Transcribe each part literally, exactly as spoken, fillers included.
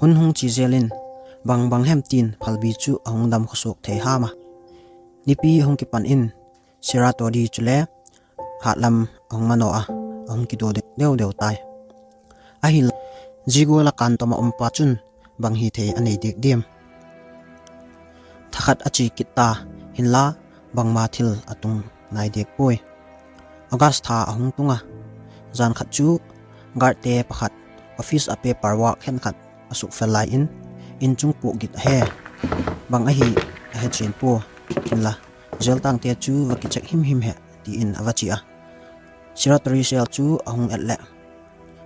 Hun hung chia zel in, bang bang hem tin phalbi chu a hung dam khawsuak thei ham a. Nipi hung kipan in, Shiratori chule hat lam a hung manaw a, a hung kiduadek deu deu tai. Ahinla, zia gual a kântom ah um pa chun bang hithei a nei diak diam? Thakhat a chia kit ta, hinla, bangma thil a tung nai diak puai. August tha a hung tung a, jan khat chu guardte pakhat office ah paper work khenkhat a sukfel lai in, inchung puak git a he. Bang ahi a he chian pua, hinla, jail tangte chu va kicheck him him he, ti in a va chia a. Shiratori cell chu a hung et leh,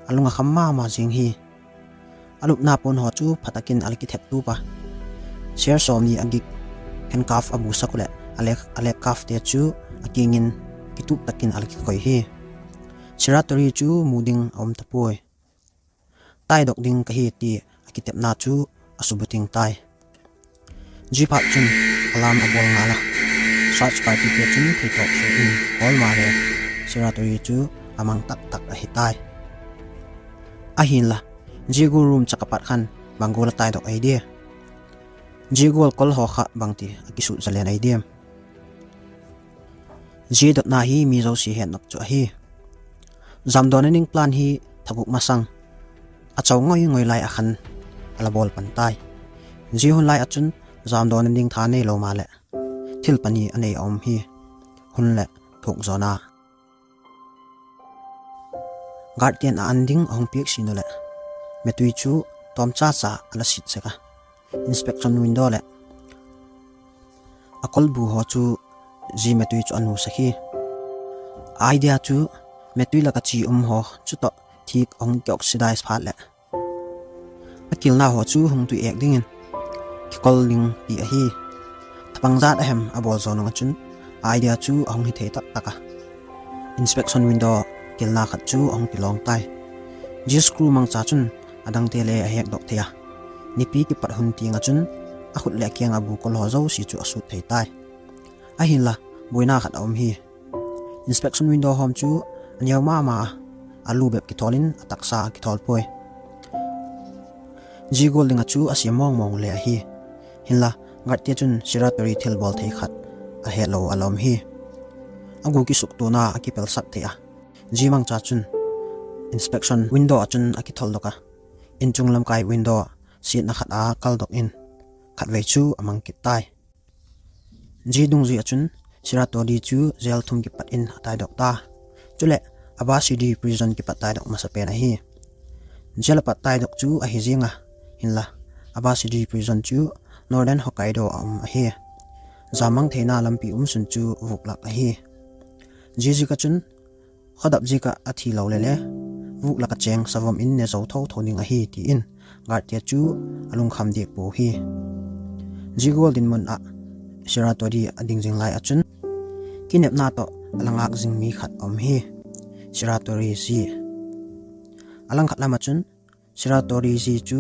a lung a kham ma ma zing hi. A lupna puan haw chu pha tak in a la kithep tup a. Ser sawmni a gik, handcuff a bu sak uh leh a leg cuffte chu a kiang in kitup tak in a la kikoi hi. Shiratori chu mu ding a um ta puai. Taidok ding ka hi ti a kitepna chu a subuting tai. Ziaphat chun alarm a bawl ngal a, search partyte chun theitawp suk in hawl maleh, Shiratori chu a mang tak tak ahi tai. Ahinla, zia gual room chak a pat khan bang gual a taidok ei dia? Zia gual kol haw kha bangti a kisut zalen ei diam? Zia dotna hi mi zosia hetnop chu ahi. Jamdaw nading plan hi thaguk masang a chau ngoi ngoi lai ah khan a la bawl pan tai. Zia hun lai ah chun jamdaw nading tha neilo maleh, thil pani a nei a um hi. Hun leh thuak zawna. Guardte'n a an ding a hung piak sin u leh, metui chu tawmcha cha a la sit sek a, inspection window leh a kolbu haw chu zia metui chu a nu sek hi. Idea chu metui lak ah chi um haw chu tawh thik a hung kioxidize phat leh a kilna haw chu hung tui ek dingin kikol ding ti ahi. Thapang zat a hem a bawl zaw nung ah chun idea chu a hung hi thei tak tak a, inspection window kilna khat chu a hung kilawng tai. Zia screw mangcha chun a dangte le a hekdok thei a, nipi kipat hun tiang ah chun a khut leh a kiang a bu kol haw zosia chu a sut thei tai. Ahinla, buaina khat a um hi. Inspection window hawm chu a neu ma ma a, a lu bep kithawl in a taksa a kithawl puai. Zia gual ding ah chu a siam mawng mawng le ahi. Hinla, guardte chun Shiratori thilbawl thei khat a hetlo a la um hi. A gu kisuktuana a kipelsak thei a, zia mangcha chun inspection window ah chun a kitholdok a, inchung lamkai window siatna khat a kaldok in khatvei chu a mang kit tai. Zia dungzui ah chun Shiratori chu jail thum kipat in a taidok ta. Chuleh, Abashiri Prison kipat taidok masa pen ahi. Jail a pat taidok chu ahi ziang a, hinla, Abashiri Prison chu Northern Hokkaido a um ahi. Jamang theina lampi um sun chu vuk lak ahi. Zia ziak ah chun khawdap ziak ah a thi lo leh le, vuk lak ah chêng savom in ne zo tho tho ding ahi ti in guardte chu a lungkham diak pua hi. Zia gual dinmun ah Shiratori a ding zing lai ah chun kinepna tawh a la ngâk zing mi khat a um hi, Shiratori zi. A langkhat lam ah chun Shiratori zi chu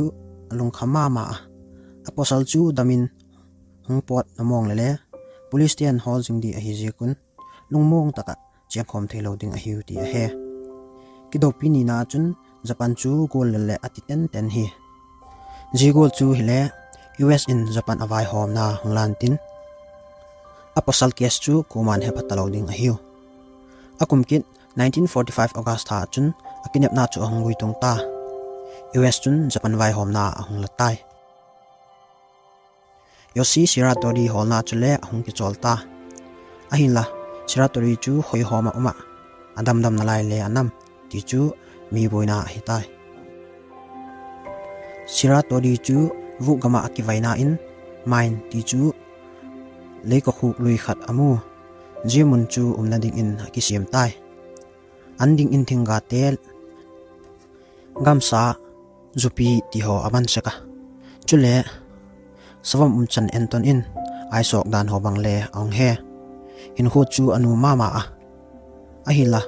a lungkham ma ma a, a pawsal chu dam in hung pawt na mawng leh le, policete'n hawl zing di ahi ziak un, lungmuang tak ah chêngkhawm theilo ding ahiu ti a he. Kidopi nina ah chun Japan chu gual lel leh a ti ten ten hi. Zia gual chu hile, U S in Japan a vaihawmna hung lan tin, a pawsal case chu kuama'n he pha talo ding ahiu. A kum kit nineteen forty-five August tha ah chun a kinepna chu a hung guitung ta. U S chun Japan vaihawmna a hung la tai. Yoshie Shiratori hawlna chule a hung kichawl ta. Ahinla, Shiratori chu khoi hawm ah um ah, a damdam nalai le a nam ti chu mi buaina ahi tai. Shiratori chu vuk gam ah a kivaina in, mine ti chu leikawkhuk lui khat a mu. Zia mun chu umna dingin a kisiam tai. An dingin thinggate, gamsa, zupi ti haw a man sek a. Chule, savom umchan enton in, aisawk dan haw bang le a hung he. Hinkhua chu a nuam ma ma a. Ahinla,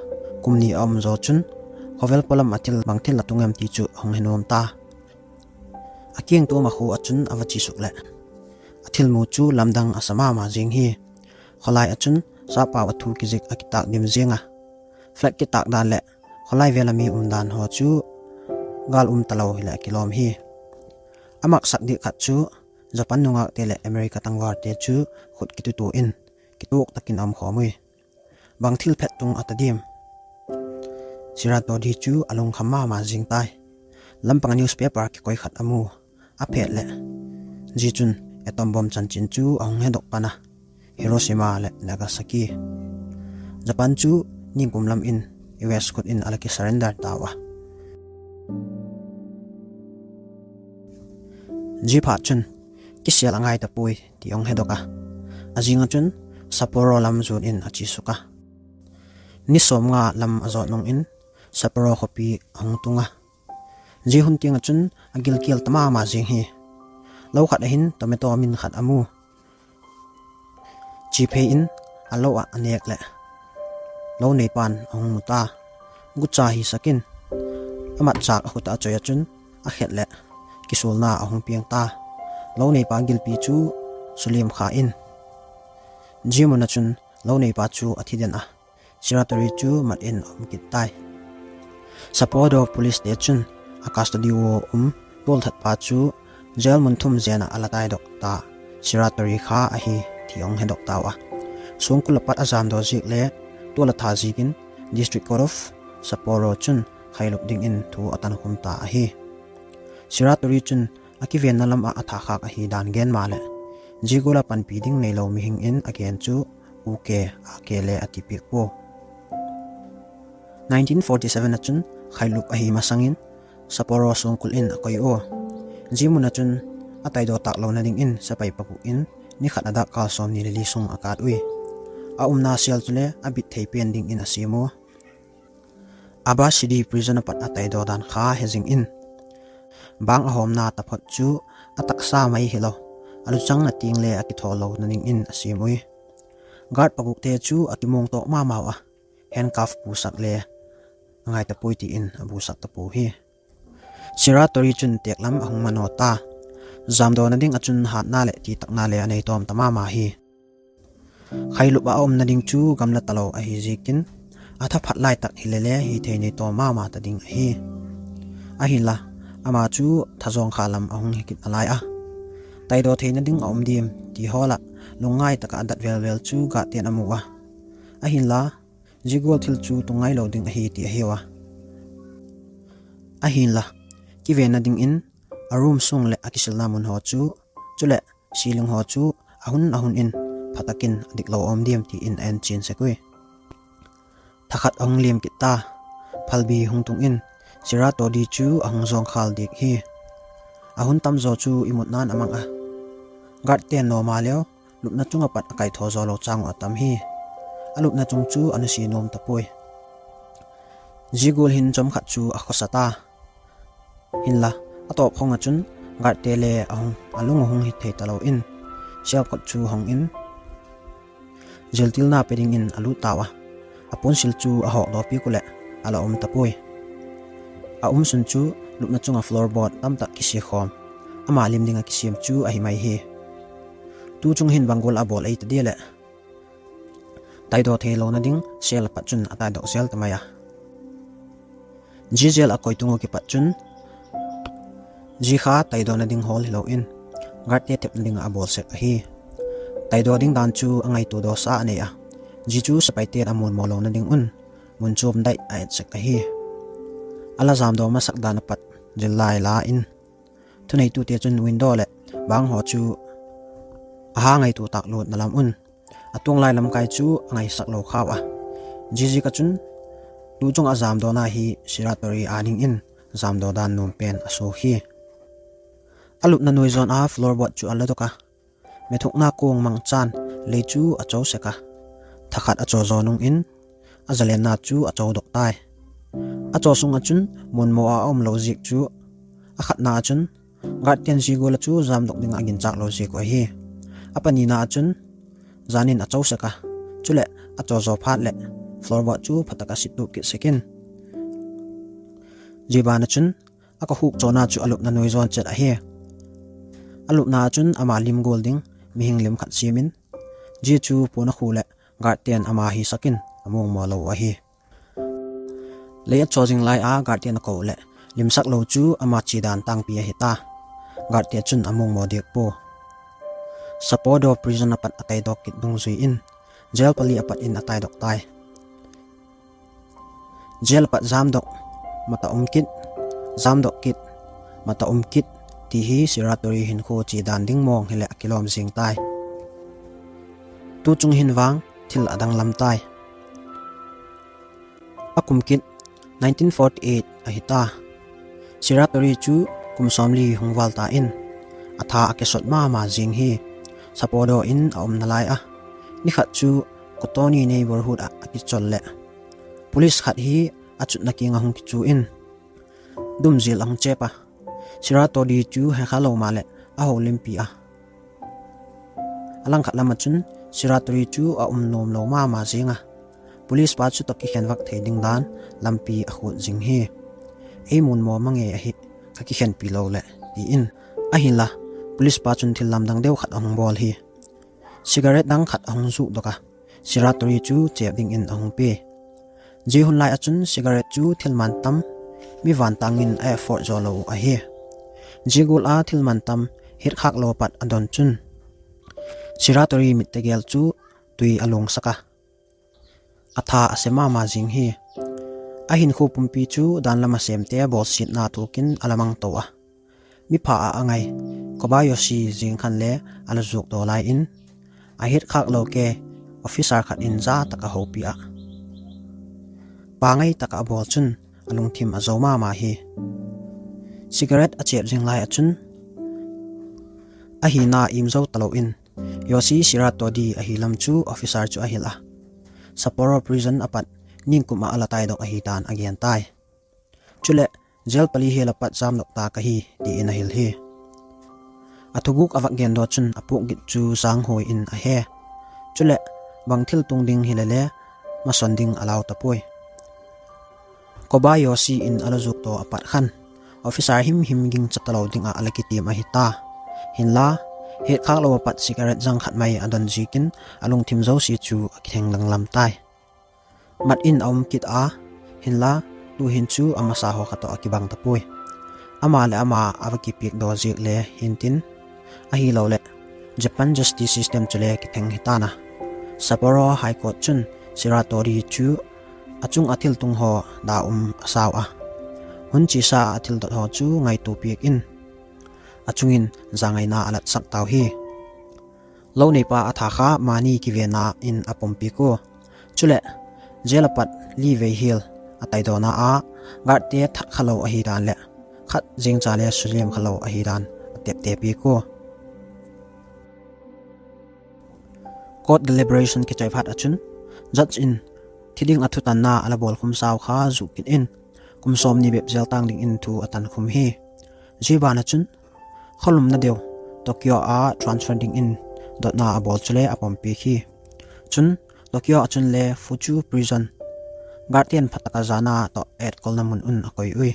kum ni a um zaw chun, khawvel pawlam ah thil bang thil a tung em ti chu a hung he nuam ta. A kiang tuam ah khua ah chun a va chia suk leh, a thilmu chu lamdang a sa ma ma zing hi. Khawlai ah chun, sappau ah thu kizik a kitâk dim ziang a. Flag kitâk dan leh khawlai vel a mi umdan haw chu gâl um talo hileh a kilawm hi. A maksak diak khat chu Japan nungâkte leh America tangvalte chu khut kitutua in kituak tak in a um khawm ui. Bang thil phet tung a ta diam? Shiratori chu a lungkham ma ma zing tai. Lam pang a newspaper kikoi khat a mu. A phet leh, zia chun atom bomb chanchin chu a hung hedok pan a, Hiroshima leh Nagasaki. Japan chu ningkum lam in U S khut in a la kisurrender tau a. Ziaphatchun, kisêl a ngai ta puai ti hung hedok a, a zing ah chun Sapporo lam zuan in a chia suk a. Ni sawmnga lam a zawt nung in Sapporo khawpi a hung tung a. Zia hun tiang ah chun a gilkial ta ma ma zing hi. Lo khat ah hin tomato min khat a mu. Chia phei in a lo ah a nêk leh, lo neipa'n a hung mu ta. Gucha hisak in, a matchâk a khut ah a choi ah chun, a khet leh, kisualna a hung piang ta. Lo neipa gilpi chu suliam kha in, zia mun ah chun lo neipa chu a thi den a, Shiratori chu mat in a um kit tai. Sapporo policete chun a custody uah um tualthatpa chu jail mun thum zen ah a la taidok ta, Shiratori kha ahi ti hung hedok tau a. Suangkul ah pat a jamdaw ziak le tual a that ziakin District Court of Sapporo chun khailup dingin thu a tankhum ta ahi. Shiratori chun a kivenna lam ah a thakhâk ahi dan gen maleh, zia gual ah panpi ding neilo mihing in a gen chu, U K, A K le a ti piak pua. Nineteen forty-seven ah chun khailup ahi masang in Sapporo suangkul in a koi ua. Zia mun ah chun a taidaw tâk lona dingin sepai paguk in ni khat a dak kâl sawmni le li sung a kât ui. A umna cell chule a bit thei pen dingin a siam ua. Abashiri Prison ah pat a taidaw dan kha he zing in, bâng a hawmna taphot chu a taksa mai hilo, a luchangna tiang le a kithawl lona dingin a siam ui. Guard pagukte chu a kimuang tawk ma mau a, handcuff pusak le a ngai ta puai ti in a busak ta pua hi. Shiratori chun têk lam a hung manaw ta. Jamdawna ding ah chun hâtna leh titakna le a nei tawm ta ma ma hi. Khailup ah a umna ding chu gamla talo ahi ziakin, a thaphat lai tak hile le hithei nei tawm ma ma ta ding ahi. Ahinla, ama chu thazawng kha lam a hung hi kit nalai a, taidaw theina ding a um diam ti hawl ah lungngai tak ah a dat vel vel chu guardte'n a mu a. Ahinla, zia gual thil chu tung ngailo ding ahi ti ahiu a. Ahinla, kivenna dingin a room sung leh a kisilna mun haw chu, chuleh ceiling haw chu a hun a hun in pha tak in a diklo a um diam ti in a en chian sek ui. Thakhat a hung liam kit ta. Phalbi hung tung in Shiratori chu a hung zawngkhâl diak hi. A hun tam zaw chu i mutna'n a mang a, guardte'n naw maleu lupna chung ah pat a kaithaw zaw lo châng uh a tam hi. A lupna chung chu a nusia nuam ta puai. Zia gual hin chawm khat chu a khawsa ta. Hinla, a tawp khawng ah chun guardte le a hung, a lung a hung hi thei talo in, cell kot chu hong in, ziltilna pe dingin a lût tau a. A puansil chu a hawkdaw piak uh leh a la um ta puai. A um sun chu lupna chung ah floorboard tamtak kisia khawm, ama lim ding ah kisiam chu ahi mai hi. Tu chung hin bang gual a bawl ei ta dia leh, taidaw theilona ding cell ah pat chun a taidok zel ta mai a. Zia cell a koi tung ua kipat chun, zia kha taidawna ding hawl hilo in, guardte thepna ding ah a bawl sek ahi. Taidaw ding dan chu a ngaituadawsa a nei a, zia chu sepaite'n a muanmaw lona ding un mun chuam dai a et sek ahi. A la jamdaw masak dan a pat zillai la in, thuneitute chun window leh bang haw chu a ha ngaitua tâk lutna lam un, a tuanglai lamkai chu a ngaisak lo khau a. Ziaziak ah chun, tu chung ah jamdawna hi Shiratori â dingin jamdaw dan nuam pen a suak hi. A lupna nuai zawn a floorboard chu a ladok a, methukna kuang mangchan lei chu a cho sek a. Thakhat a cho zaw nung in, a zalenna chu a chodok tai. A cho sung ah chun muanmaw a um lo ziak chu, a khatna ah chun, guardte'n zia gual ah chu jamdok ding ah a ginchâk lo ziak uh ahi. A panina ah chun, jan in a cho sek a, chuleh a cho zaw phat leh floorboard chu pha tak ah sit tup kit sek in, zia ban ah chun, a kihukchawna chu a lupna nuai zawn chet ahi. A lupna ah chun ama lim gual ding mihing lim khat siam in, zia chu puan a khu leh guardte'n ama hisak in a muangmaw lo uh ahi. Lei a chaw zing lai a guardte'n a ko leh, limsak lo chu ama chia dan tângpi ahi ta. guardte chun a muangmaw diak pua. Sapporo Prison a pat a taidok kit dungzui in, jail pali a pat in a taidok tai. Jail a pat jamdok, mat a um kit, jamdok kit, mat a um kit, ti hi Shiratori hinkhua chia dan ding mawng hileh a kilawm zing tai. Tu chung hin vang thil a danglam tai. A kum kit, nineteen forty-eight ahi ta. Shiratori chu kum sawmli hung val ta in, a tha a kisot ma ma zing hi. Sapporo in a umna lai a, ni khat chu Kotoni neighborhood ah a kichol leh police khat hi a chutna kiang ah hung kichu in, dumzil a hung chêp a. Shiratori chu he kha lo maleh a holimpi a. A langkhat lam ah chun Shiratori chu a um nuam lo ma ma zing a, police pa chu tawh kikhen vak thei ding dan lampi a khut zing hi. Ei mun maw ma ngei ahi, ka kikhenpi lo leh, ti in. Ahinla, police pa chun thil lamdang deu khat a hung bawl hi. Cigarette dang khat a hung zukdok a, Shiratori chu chêp dingin a hung pia. Zia hun lai ah chun cigarette chu thil man tam, mi vantâng in a afford zaw lo uh ahi. Zia gual a thil man tam, hetkhâk lo pat a don chun, Shiratori mit tegel chu tui a luangsak a, a tha a se ma ma zing hi. A hinkhua pumpi chu dan lam a sêmte bawlsiatna thuak in a la mang to a, mipha ah a ngai Kobayashi zing khan le a la zuak daw lai in, a hetkhâk lo ke officer khat in za tak a hopi ah, pangai tak ah a bawl chun a lungthim a zo ma ma hi. Cigarette a chêp zing lai ah chun, a hina im zo talo in, Yoshi Shiratori ahi lam chu officer chu a hil a, Sapporo Prison a pat ningkum ah a la taidok ahi dan a gen tai. Chuleh, jail pali hial a pat jamdok ta ka hi, ti in a hil hi. A thuguk a vak gen daw chun a puak git chu sâng huai in a he. Chuleh, bang thil tung ding hilele, masawn ding a lau ta puai. Kobayashi in a la zuak daw a pat khan, officer himhim gingcha talo ding ah a la kitiam ahi ta. Hinla, hetkhâk lo a pat cigarette zang khat mai a don ziakin a lungthim zosia chu a kitheng danglam tai. Mat in a um kit a, hinla, tu'hin chu a masa haw kha tawh a kibang ta puai. Ama leh ama a va kipiak daw ziak le hintin, ahiloleh, Japan justice system chule kitheng hi ta'n a. Sapporo High Court chun Shiratori chu a chung ah thiltung haw da um a sau a, hun chiasa ah a thildot haw chu ngaitua piak in, a chung in zangaina a latsak tau hi. Lo neipa a tha kha mani kivena in a pumpiak ua. Chuleh, jail a pat li vei hial a taidawna ah, guardte that kha lo ahi dan leh, khat zingcha le suliam kha lo ahi dan a tepte piak ua. Court deliberation kichai phat ah chun, judge in thi ding ah thutanna a la bawlkhum sau kha zuk kit in, kum sawmni bep jail tâng dingin thu a tankhum hi. Zia ban ah chun, kholumna deu Tokyo ah transfer dingin dotna a bawl chule a pumpiak hi. Chun, Tokyo ah chun le Fuchu Prison, guardte'n pha tak ah jana tawh etkolna mun un a koi ui.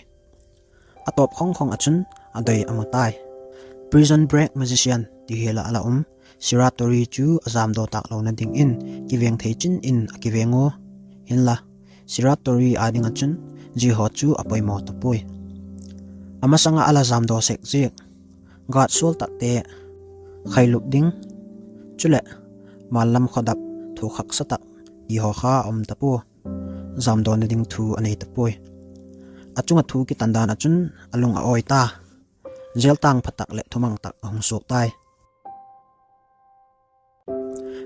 A tawp khawng khawng ah chun a doi a mu tai. Prison Break Magician ti hial ah a la um Shiratori chu a jamdaw tâk lona dingin kiveng thei chin in a kiveng ua. Hinla, Shiratori â ding ah chun zia haw chu a poimaw ta puai. A masang ah a la jamdaw sek ziak, guard sual takte khailup ding, chuleh, mal lam khaw dap thu haksa tak ti haw kha a um ta pua. Jamdawna ding thu a nei ta puai. A chung ah thu kitan dan ah chun a lung a awi ta. Jail tâng pha tak leh thumang tak a hung suak tai.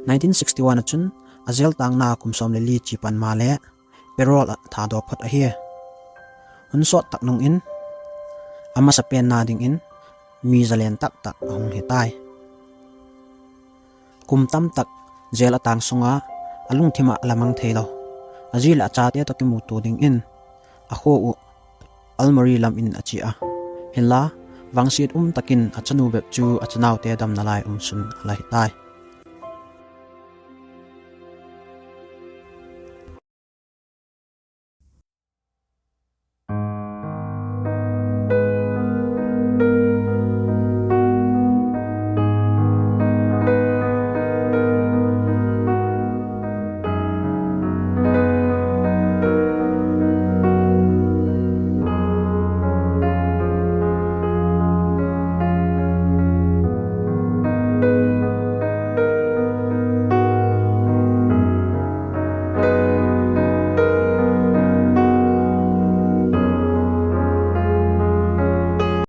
Nineteen sixty-one ah chun a jail tângna kum sawm le li chi pan maleh, parole ah thadaw phot ahi. Hun sawt tak nung in, a masapenna dingin mi zalen tak tak a hung hi tai. Kum tam tak jail a tâng sung ah, a lungthim ah a la mang theilo, a zi leh a chate tawh kimutua dingin a khua uh Almari lam in a chia a. Hinla, vangsiat um tak in a chanu bep chu a chanaute damna lai um sun a la hi tai.